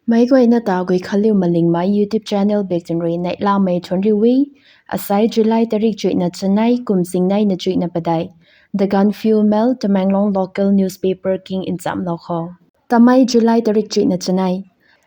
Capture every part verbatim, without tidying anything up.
Meic guayna ta Guikhanliu Malingmei YouTube channel bak tun rui neihlamei thuanc riu e. Asai July tarik chuihna chanei, kum singneina chuihna padeih. The Gaanphiu Mail, Tamenglong local newspaper king nchamlou khou. Tamei, July tarik chuihna chanei.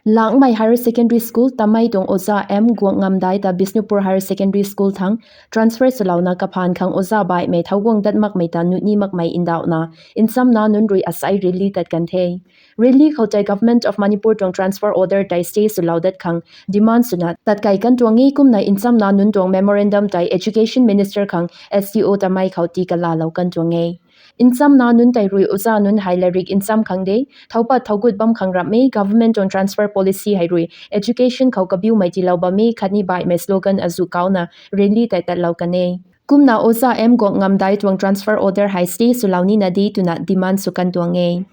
Langmei Higher Secondary School, Tamei tuang oja M Guangngam Dai ta Bishnupur Higher Secondary School thangc transfer swlouna kaphaan khang oja baihmei thau guang dat makmei ta nuh ni makmei ndauhna nchamna nunc rui asai rally tat kan the. Rally khou tei Government of Manipur tuang transfer order tei stay swlou dat khang demand swna tat kai kan tuang e. Kumna nchamna nunc tuang memorandum tei Education Minister khang S D O Tamei khou tii kalalou kan tuang e. Nchamna nunc tei rui oja nunc hei lairik ncham khang de, thau pat thau gut bam khang ramh e, government tuang transfer policy hei rui education khou kabiumei tiilou bam e khatni baihmei slogan azuh kauna rally tei tatlou kan e. Kumna oja M Guangngam Dai tuang transfer order hei stay swlou nina de twna demand sw kan tuang e.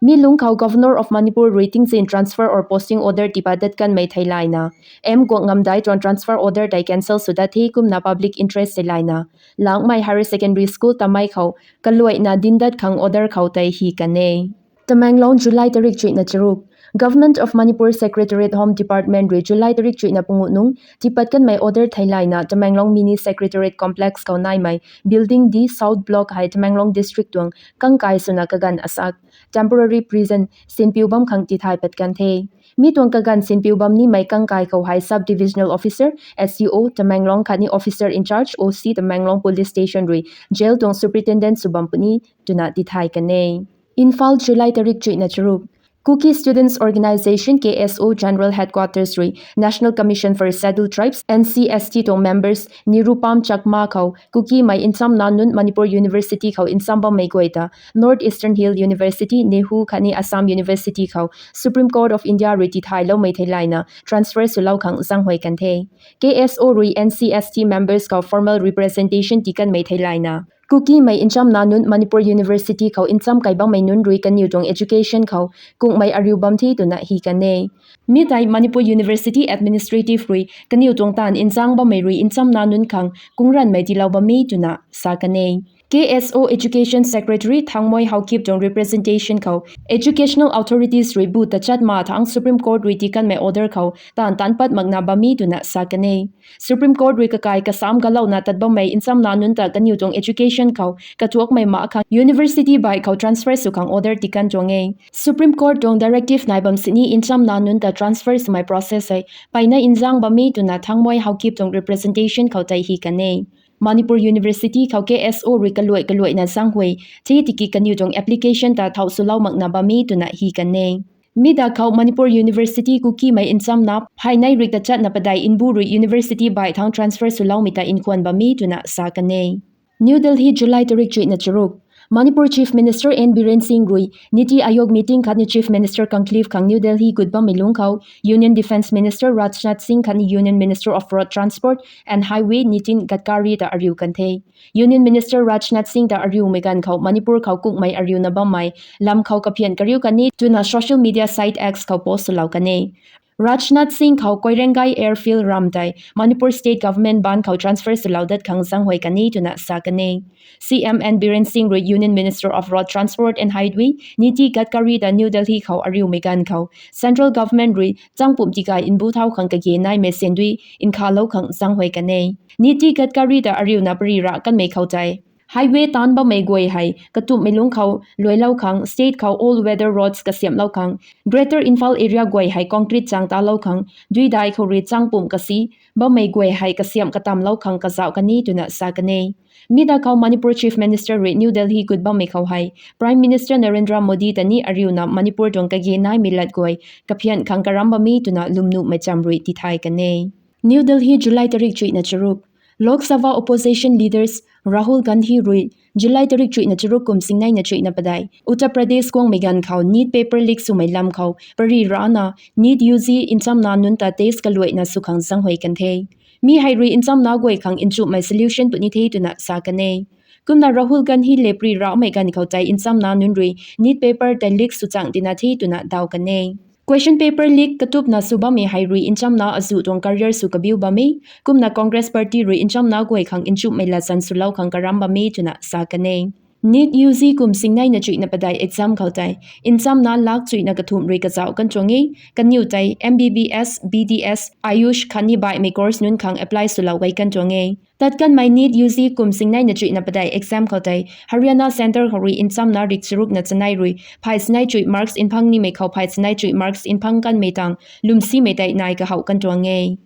Mi lungc khou Governor of Manipur rui tingzin transfer or posting order tiipat dat kanmei theilayna M Guangngam Dai tuang transfer order tei cancel sw dat the. Kumna public interest theilayna Langmei Higher Secondary School Tamei khou kaluaina dinc dat khang order khou tei hi kan e. Tamenglong, July tarik chuihna charuk. Government of Manipur Secretariat Home Department rui July tarik chuihna panguh nungc tiipat kanmei order theilayna Tamenglong Mini Secretariat Complex khou naimei Building D South Block hei Tamenglong District tuang kangkai swna kaganv asak temporary prison sinpiu bam khang tithay pat kan the. Mi tuang kaganv sinpiu bam nimei kangkai khou hei Sub Divisional Officer, S D O, Tamenglong khatni Officer in Charge, O C, Tamenglong Police Station rui jail tuang superintendent sw bam puni twna tithay kan e. Imphal, July tarik chuihna charuk. Kuki Students Organisation, K S O, General Headquarters rui National Commission for Scheduled Tribes, N C S T tuang members Nirupam Chakma khou Kukimei nchamna nunc Manipur University khou ncham bammei guay ta North Eastern Hill University, NEHU khatni Assam University khou Supreme Court of India rui tithayloumei theilayna transfer swlou khang zaenghuay kan the. K S O rui N C S T members khou formal representation tii kanmei theilayna Kukimei nchamna nunc Manipur University khou ncham kai bammei nunc rui kaniw tuang education khou kunghmei ariu bam the twna hi kan e. Mi tei Manipur University Administrative rui kaniw tuang taanv nzaeng bammei rui nchamna nunc khang kungranmei tiilou bam e twna sa kan e. K S O Education Secretary Thangmoi Haokip tuang representation khou educational authorities rui bu tachat ma thangc Supreme Court rui tii kanmei order khou taanv taanc pat makna bam e twna sa kan e. Supreme Court rui kakai kasam galouna tat bammei nchamna nunc ta kaniw tuang education khou katuakmei ma khang university baih khou transfer sw khang order tii kan tuang e. Supreme Court tuang directive nai bam sini nchamna nunc ta transfer swmei process hei mpeyna nzaeng bam e twna Thangmoi Haokip tuang representation khou tei hi kan e. Manipur University khou K S O rui kaluai kaluaina zaenghuay the tiki kaniw tuang application ta thau swlou makna bam e twna hi kan e. Mi da khou Manipur University Kukimei nchamna phay nei rik tachatna padeih mbu rui university baih thangc transfer swloumei ta nkhwan bam e twna sa kan e. New Delhi, July tarik chuihna charuk. Manipur Chief Minister N Biren Singh rui Niti Aayog meeting khatni Chief Minister conclave khang New Delhi gut bammei lungc khou Union Defence Minister Rajnath Singh khatni Union Minister of Road Transport and Highway Nitin Gadkari ta ariu kan the. Union Minister Rajnath Singh ta ariumei ganv khou Manipur khou kunghmei ariuna bammei lam khou kaphian kariu kan e twna social media site X khou post swlou kan e. Rajnath Singh khou Koirengei Airfield ramv tei Manipur State Government baan khou transfer swlou dat khang zaenghuay kan e twna sa kan e. C M N Biren Singh rui Union Minister of Road Transport and Highway Niti Gadkari ta New Delhi khou ariumei ganv khou Central Government rui changpumc tikai mbu thau khang kage naimei sendui nkhalou khang zaenghuay kan e. Niti Gadkari ta ariuna pary ra kanmei khou tei highway taanc bammei guay hei katumhmei lungc khou luailou khang, state khou all weather roads kasiamhlou khang, Greater Imphal area guay hei concrete chang talou khang, duidai khou rui changpumc kasi bammei guay hei kasiamh katamlou khang kazauh kan e twna sa kan e. Mi da khou Manipur Chief Minister rui New Delhi gut bammei khou hei Prime Minister Narendra Modi ta ni ariuna Manipur tuang kage naimei lat guay kaphian khang karam bam e twna lwmnuhmei cham rui tithay kan e. New Delhi, July tarik chuihna charuk. Lok Sabha opposition leaders Rahul Gandhi rui July tarik chuihna charuk kum singneina chuihna padeih Uttar Pradesh guangmei ganv khou NEET paper leak swmei lam khou pary rana NEET U G nchamna nunc ta test kaluaina sw khang zaenghuay kan the. Mi hei rui nchamna guay khang nchumhmei solution puni the twna sa kan e. Kumna Rahul Gandhi le pary ramei ganv khou tei nchamna nunc rui NEET paper tei leak sw chang tina the twna daw kan e. Question paper leak katupna sw bammei hei rui nchamna azuh tuang career sw kabiu bam e. Kumna Congress Party rui nchamna guay khang nchumhmei latsan swlou khang karam bam e twna sa kan e. NEET U G kum singneina chuihna padeih exam khou tei nchamna lak chuihna kathumh rui kazauh kan tuang e. Kaniw tei M B B S, B D S, Ayush khatni baihmei course nunc khang apply swlou gay kan tuang e. Tat kanmei NEET U G kum singneina chuihna padeih exam khou tei Haryana Centre khou rui nchamna rik charukna chanei rui phay chanei chuih marks mphang nimei khou phay chanei chuih marks mphang kanmei tang lwmsimei tei nai kahouh kan tuang e.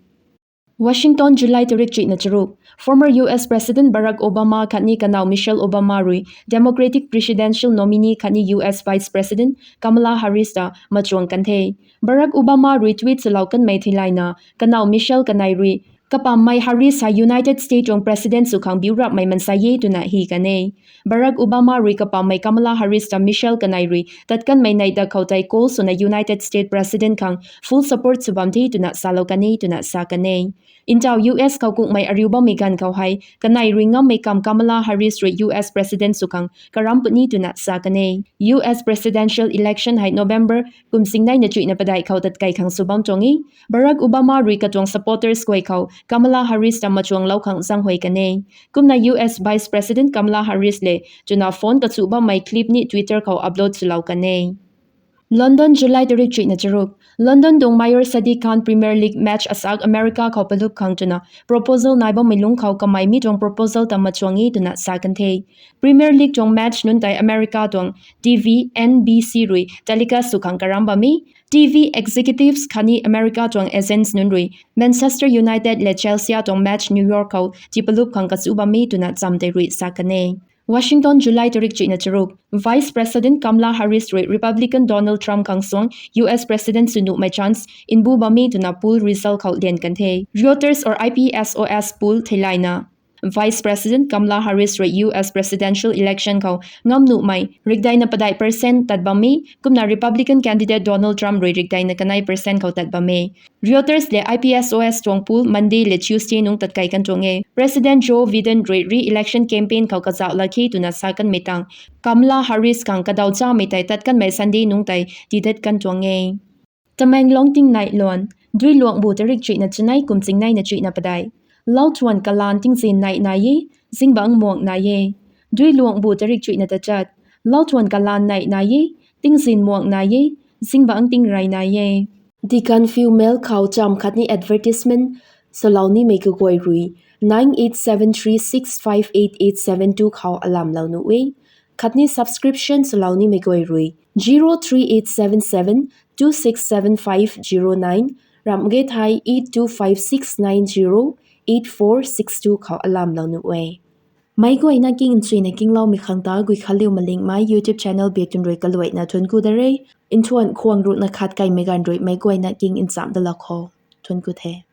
Washington, July tarik chuihna charuk. Former U S President Barack Obama khatni kanow Michelle Obama rui Democratic presidential nominee khatni U S Vice President Kamala Harris ta machuang kan the. Barack Obama rui tweet swlou kanmei theilayna kanow Michelle kanei rui kapammei Harris hei United States tuang president sw khang biurapmei mansei e twna hi kan e. Barack Obama rui kapammei Kamala Harris ta Michelle kanei rui tat kanmei neih dak khou tei call swna United States president khang full support sw bam the twna salou kan e twna sa kan e. Ntaw U S khou kungmei ariu bammei ganv khou hei kanei rui ngammei kam Kamala Harris rui U S president sw khang karam puni twna sa kan e. U S presidential election hei November kum singneina chuihna padeih khou tatkei khang sw bam tuang e. Barack Obama rui katuang supporters guay khou Kamala Harris ta machuanglou khang zaenghuay kan e. Kumna U S Vice President Kamala Harris le twna phone kachu bammei clip ni Twitter khou upload swlou kan e. London, July tarik chuihna charuk. London tuang Mayor Sadiq Khan Premier League match asak America khou palup khang twna proposal nai bammei lungc khou kamei mi tuang proposal ta machuang e twna sa kan the. Premier League tuang match nunc tei America tuang T V N B C rui telecast sw khang karam bam e. T V executives khatni America tuang agents nunc rui Manchester United le Chelsea tuang match New York khou tipalup khang kachu bam e twna cham tei rui sa kan e. Washington, July tarik chuihna charuk. Vice President Kamala Harris rui Republican Donald Trump khang suang U S president sw nuhmei chance mbu bam e twna poll result khou lian kan the. Reuters or Ipsos poll theilayna Vice President Kamala Harris rui U S presidential election khou ngam nuhmei rikdeina padeih percent tat bam e, kumna Republican candidate Donald Trump rui rikdeina kanei percent khou tat bam e. Reuters le Ipsos tuang poll Monday le Tuesday nungc tatkei kan tuang e. President Joe Biden rui re-election campaign khou kazauh lak khe twna sa kanmei tang Kamala Harris khang kadaw chamei tei tat kanmei Sunday nungc tei tiidat kan tuang e. Tamenglong tingnai luan. Duiluangbu tarik chuihna chanei kum singneina chuihna padeih. Lauthuan kalan tingzin neih nai e, zingbangc muang nai e. Duiluangbu tarik chuihna tachat. Lauthuan kalan neih nai e, tingzin muang nai e, zingbangc tingrey nai e. Deacon Few Mel khou cham khatni advertisement swlou nimei kaguay rui nine eight seven three six five eight eight seven two khou alamlou nuh e. Khatni subscription swlou nimei guay rui zero three eight seven seven two six seven five zero nine, ramh ge thei eight two five six nine zero eight four six two khou alamlou nuh e. Meic guayna king nchuina kingloumei khang ta Guikhanliu Malingmei YouTube channel biak tun rui kaluaina thuanc ku da re. Nthuan khwang ruhna khat kaimei ganv rui meic guayna king nchamh dalou khou thuanc ku the.